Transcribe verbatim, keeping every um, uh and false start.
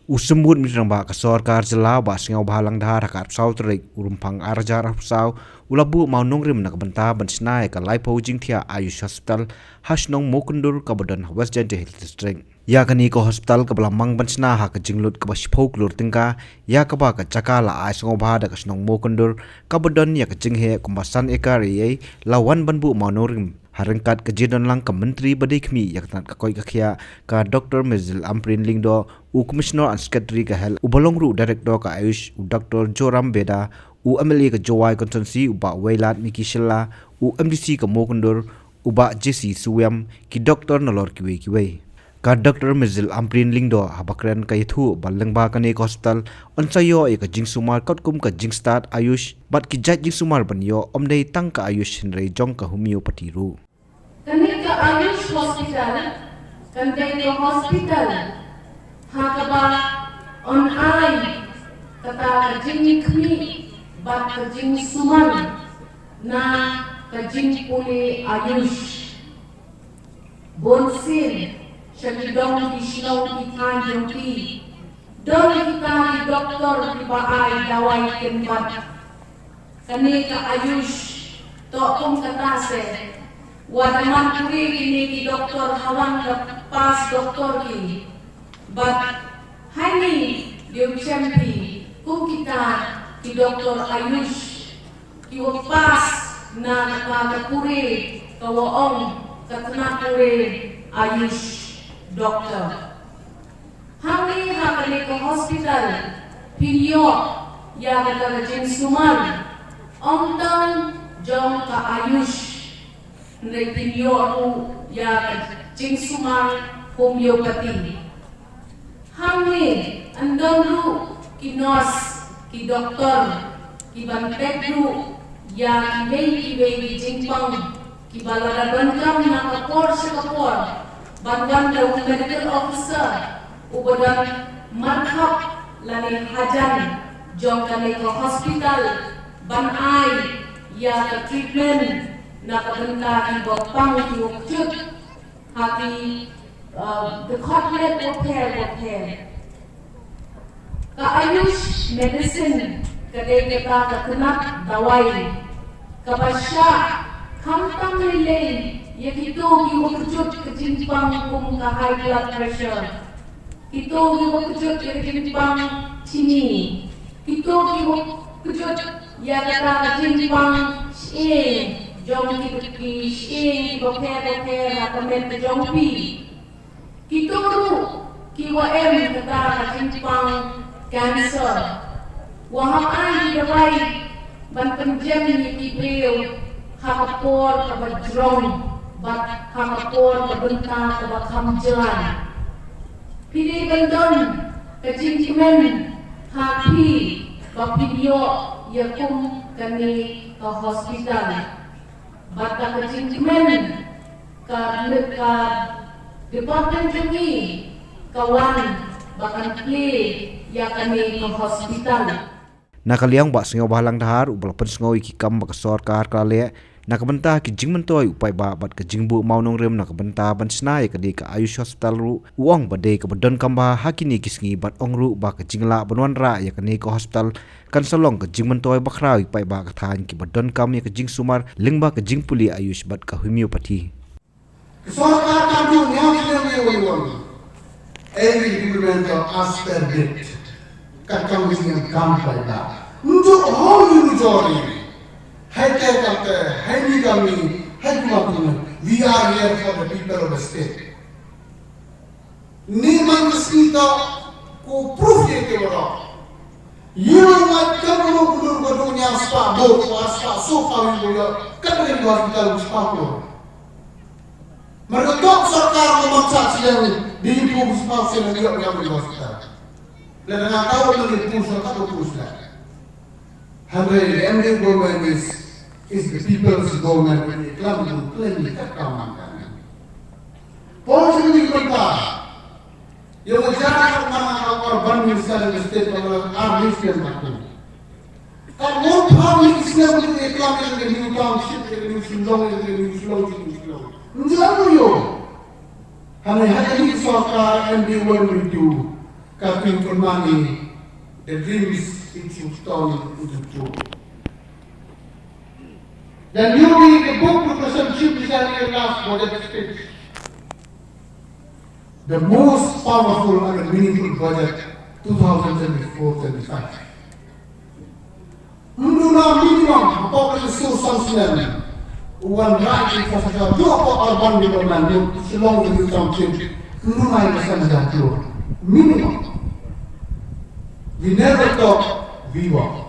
U Symbud Myntri Rangbah ka Sorkar Jylla, Bah Sniawbhalang Dhar, ha ka arphew saw tarik u Rymphang ar hajar arphew saw, u la buh mawnongrim na ka bynta ban shna ïa ka laiphew jingthiah Ayush Hospital ha shnong Mawkyndur kaba don ha West Jaintia Hills District. Ïa kane ka hospital kaba la mang ban shna ha ka jinglut kaba shiphew klur tyngka, ïa kaba ka jaka la ai sngewbha da ka shnong Mawkyndur, kaba don ïa ka jingheh kumba san ekar eiei, la wan ban buh mawnongrim ha ryngkat ka jingdonlang ka Myntri ba dei khmih ïa ka tnat ka koit ka khiah, ka Doctor Mirzul Ampareen Lyngdoh, u Commissioner and Secretary ka Health, uba long ruh Director ka Ayush, u Doctor Joram Beda, u M L A ka Jowai Constituency, u Bah Wailadmiki Shylla, u M D C ka Mawkyndur, u Bah J C Suwiam, ki doktor nalor kiwei kiwei. Ka Doctor Mirzul Ampareen Lyngdoh haba kren ka ïathuh ba lyngba kane ka hospital, yn sa ïoh ïa ka jingsumar katkum ka jingstad Ayush bad ki jait jingsumar ban ïoh ym dei tang ka Ayush hynrei jong ka homeopathy ruh. Kane ka Ayush Hospital kan dei ka hospital ha kaba yn ai kata ka jingkhmih bad ka jingsumar na ka jingpule Ayush. Bun sien sha ki dong ki shnong ki thaiñ jong ki, don kita ki doktor kiba ai dawai kynbat. Kane ka Ayush toh kum kata se, wat man pule kine ki doktor hawang da pass doktor ki. Bad haini dei u chem phi kum kita ki doktor Ayush kiwa pass na kata ka pule kawa ong ka tnat pule Ayush doctor. Hangne ha kane ka hospital phin ïoh ïa kata ka jingsumar ym tang jong ka Ayush, hynrei phin ïoh ruh ïa ka jingsumar homeopathy. Hangne yn don ruh ki nurse, ki doktor, kiban peit ruh ïa kiwei kiwei ki jingpang kiba lada donkam na ka por sha ka por ban wan da u medical officer uba don markhap lane hajan jong kane ka hospital ban ai ïa ka treatment na ka bynta kiba pang kiwa kjut ha ki, uh, dkhot met bapher bapher. Ka Ayush medicine ka dei kata ka tnat dawai kaba shah khamtam lei lei ïa kito kiwa kjut ka jingpang kum ka high blood pressure, kito kiwa kjut ïa ka jingpang chini, kito kiwa kjut ïa kata ka jingpang shyieng jong ki, ki shyieng kiba pher bapher ha ka met ka jong phi. Kito ruh kiwa em kata ka jingpang cancer, wa hap ai ki dawai ban pynjem ïa ki briew ha ka por kaba jrong bad ha ka por ka bynta kaba kham jlan. Phi dei ban don ka jingkmen ha phi ba phin ïoh ïa kum kane ka hospital. Bad ka jingkmen ka, ka department jong ngi ka wan ba kan plie ïa kane ka hospital. Na ka liang Bah Sniawbhalang Dhar uba la pynsngew ïa ki kam ba ka sorkar ka la leh na ka bynta ki jingmyntoi u paidbah bad ka jingbuh mawnongrim na ka bynta ban shna ïa kane ka Ayush Hospital ruh, u ong ba dei kaba donkam bha ha kine ki sngi bad ong ruh ba ka jinglah ban wanrah ïa kane ka hospital kan sa long ka jingmyntoi bakhraw ïa u paidbah ka thaiñ kiba donkam ïa ka jingsumar lyngba ka jingpule Ayush bad ka homeopathy. Ka sorkar ka duh ñiaw snem ïa wei wei. Every department as per date. Ka kam snem kam paidbah. Njuk hong yu jori. Hai te kam te, hai ni kam ni, hai kuma kuma. We are here for the people of the state. Ni man ka sngi ta ko proof ye ke wala. Ye ma kam ko ko ko ko nya spa bo ko spa so pa wi ko ya. Ka ko ni ko hospital spa ko. Mar ko to sorkar ko man sa siang di ko spa se na yo ya ko hospital. Le na ka ko ni ko sa ka ko sa. Hynrei the M D A government is, is the people's government, when they come to play with that government. Paul sini kita, yang menjadi mana urban minister in the state of Army state aku. Ka ngor pha ni Islam ni iklam ni new township ni Shillong ni Shillong ni Shillong. Njamu yo. Hynrei hynrei ni sorkar M D A one we do. Kathy Purmani, the dreams which you turn into true. Then you read the book to present Chief Minister in your last budget speech. The most powerful and meaningful budget two thousand twenty-four twenty-five. Mduna minimum hapoh ka issue sanction. Wan right infrastructure to hapoh urban development to Shillong to Newtown Chin. Mduna ka sanction to minimum. We never talk, we walk.